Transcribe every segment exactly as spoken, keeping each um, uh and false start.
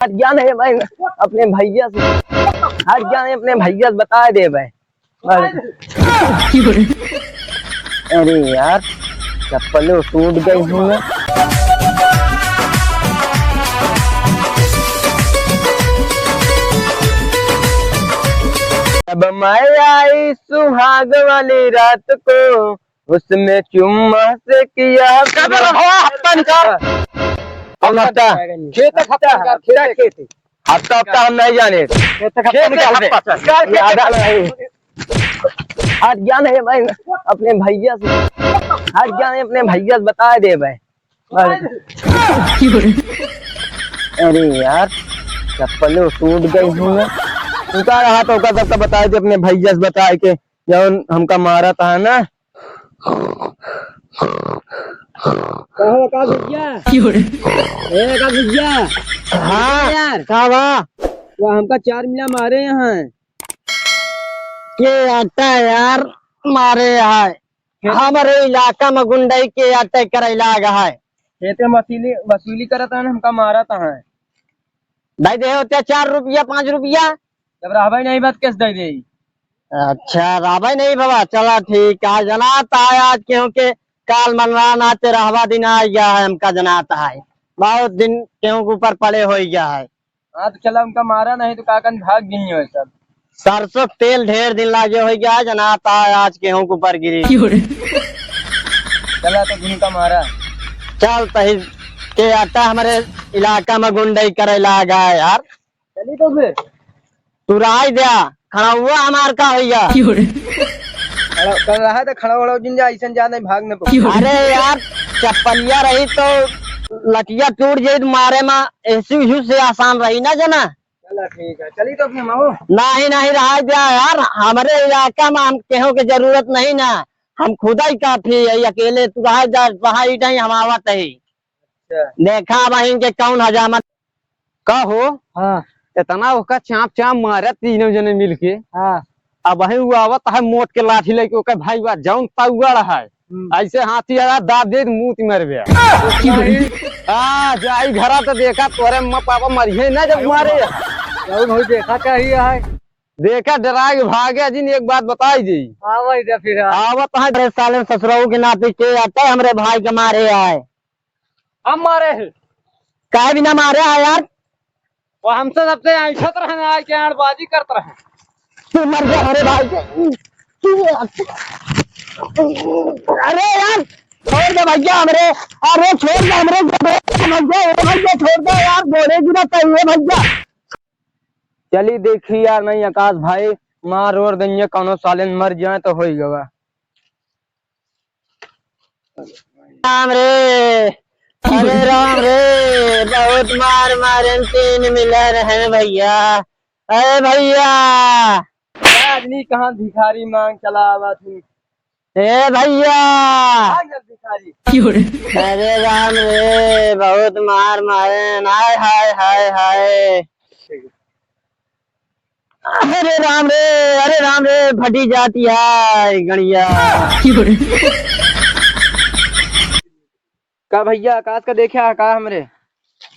हट जा नहीं भाई, अपने भैया से हट जा नहीं, अपने भैया से बताइ देबे। अरे यार, चप्पलो टूट गई हूँ मैं। जब मैं आई सुहाग वाली रात को, उसमें चुम्मा से किया। कब रखवा हफ्ता निकाल। कौन हफ्ता? खेत हफ्ता निकाल, खेत, खेत। हफ्ता, हफ्ता हम नहीं जाने। खेत हफ्ता खेत निकाल दे। हफ्ता, निकाल खेत। आधा नहीं। हट जा नहीं भाई, अपने भैया से हट जा नहीं, अपने भैया से बताइ देबे। अरे यार, चप्पलो टूट गई हूँ मैं। उनका रहा तो ओका सबका बताइ दे, अपने भैया से बताइ के, जौन हमका मारत है ना। कहो का भैया? ए का भैया? हाँ यार। का बा? वो हमका चार मिला मारे हैं। के अट्टा यार मारे है? खेत हमरे इलाका में गुंडई के अट्टा करैला है। खेते में वसूली, वसूली करत रहन, हमका मारत हैं। दइ दे होते चार रुपया, पाँच रुपया। जब रहबे नहीं बात कैसे दइ दे? अच्छा, रहबे नहीं बाबा, चला ठीक है। जनात है आज केहू के काल मनवा नाते रहबा दिन आ गया है, हमका जनात है। बहुत दिन केहू के ऊपर पड़े होइ गया है। हाँ, तो चला, उनका मारा नहीं तो का कन भाग गई हो सब। सरसों के तेल ढेर दिन लागे होइ गया है, जनात है आज केहू के ऊपर गिरी। चला, तो उनका मारा। चल, तही के अट्टा हमरे इलाका में गुंडई करे लागा है यार। चली तो फिर। तू राय द्या, खड़ौआ हमार का होइगा? खड़ा, कर रहा है तो खड़ा वड़ा जिन जा, ऐसन जा नहीं भाग न पा। अरे यार, चप्पलिया रही तो लठिया टूट जाई तो मारे में ऐसी ही से आसान रही ना जना। चला ठीक है, चली तो फिर मामू। नहीं, नहीं, रहा द्या यार, हमरे इलाका में हम केहू के जरूरत नहीं ना, हम खुदा ही काफी है, अकेले तू रहा जा, वहाँ ही नहीं हम आवत है। अच्छा। देखा बहिन के कौन हजामत। का हो? हाँ। इतना ओका चाप चाप मारा तीनों जने मिलके। हाँ। अब वही वो आवत है मोट के लाठी लेके, ओकर भाई बा जौन तौड़ है। हम्म। ऐसे हाथी आया दाब दे तो मुंह ती मर गया। आ, जाई घरा तो देखा तोरे अम्मा पापा मरिहे ना जब मारे। जौन हो देखा चाहिए है। देखा डरा के भागे जिन, एक बात बताई दी। हाँ भाई, जा फिर आ। आवत है। अरे साले ससुराऊ के नाती के अट्टा हमरे भाई के मारे आए। हम मारे हैं। काहे बिना मारे है यार? वो हमसे सबसे ऐंठत रहे, आए के आड़बाजी करत रहे। तू मर जा, अरे भाई। तू, अरे यार, छोड़ दे भैया हमरे, अरे छोड़ दे हमरे, भैया, ए भैया, छोड़ दे यार, गोड़े गिरा चाहिए भैया। चली देखी यार, नहीं आकाश भाई, मार और देंगे, कौनो साले मर जाए तो होई गवा। राम रे, अरे राम रे, बहुत मार मारे तीन मिला रहे भैया। अरे भैया। आदमी कहाँ भिखारी मांग चला आवा थी। ए भैया। आ गया भिखारी। अरे राम रे, बहुत मार मारे, हाय, हाय, हाय, हाय। अरे राम रे, अरे राम रे, फटी जाती है गणिया। का भैया, आकाश का देखे है का हमरे?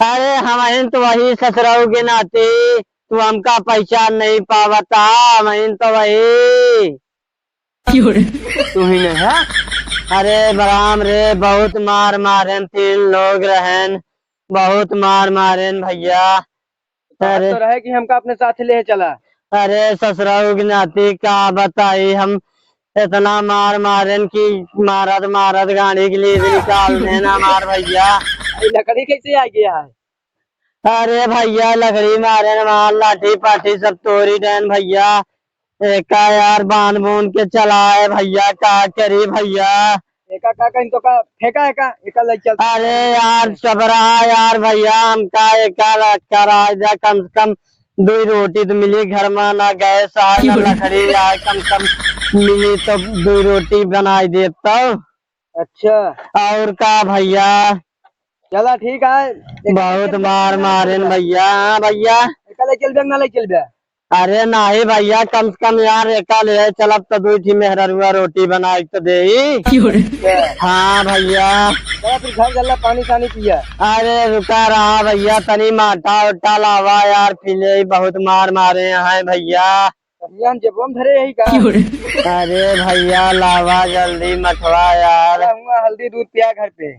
अरे हमहिन तो वही ससुराऊ के नाते, तू हमका पहचान नहीं पावता, हमहिन तो वही। तू ही नहीं है? अरे बलराम रे, बहुत मार मारेन, तीन लोग रहेन, बहुत मार मारेन भैया। बात अरे। तो रहे कि हमका अपने साथ ले चला। अरे ससुराऊ के नाती का बताई हम, इतना मार मारेन कि मारत मारत गाड़ी के लिए भी निकाल देना मार भैया। ये लकड़ी कैसे आ गया है? अरे भैया लकड़ी मारेन मार, लाठी पाठी सब तोरी देन भैया। एका यार बांध बूंद के चलाए भैया, का करी भैया। एका का कहीं तो का फेंका है का? एका ले चल। अरे यार, चबरा यार भैया, हमका एका कराए जा, कम से कम दुई रोटी तो मिली घर में, ना गैस आए, ना लकड़ी आए, कम से कम मिली तो दुई रोटी बनाई देत तो। अच्छा। और का भैया? चला ठीक है। बहुत मार मारेन भैया। हाँ भैया। एका ले चल बे, ना ले चल बे? अरे नाही भइया, कम से कम यार एका ले चलब त दुइ ठी मेहररुआ रोटी बनाइ के देई। हाँ भइया। चला फिर घर चला, पानी सानी पिया। अरे रुका रहा भइया, तनी माटा उटा लावा यार, पिले बहुत मार मारे हैं भइया। भइया हम जेबो में धरे यही का? अरे भइया लावा जल्दी मठवा यार। हुआ हल्दी दूध पिया घर पे।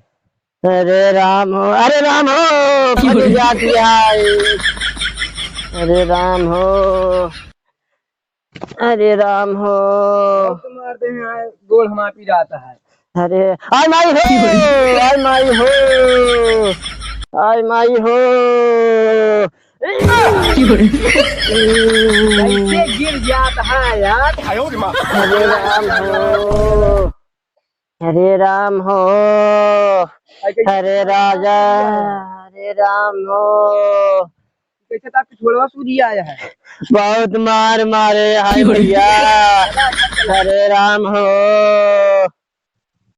अरे राम हो, अरे राम हो, फटी जाती है। अरे राम हो, अरे राम हो। बहुत मार दे हैं, गोड़ हमारा पिराता है। अरे, आय माई हो, आय माई हो, आय माई हो। कैसे गिर जाता है यार? अरे राम हो। हरे राम हो, हरे राजा, हरे राम हो। कैसे तार पिछुड़वा सूजी आया है? बहुत मार मारे हाय भइया। हरे राम हो।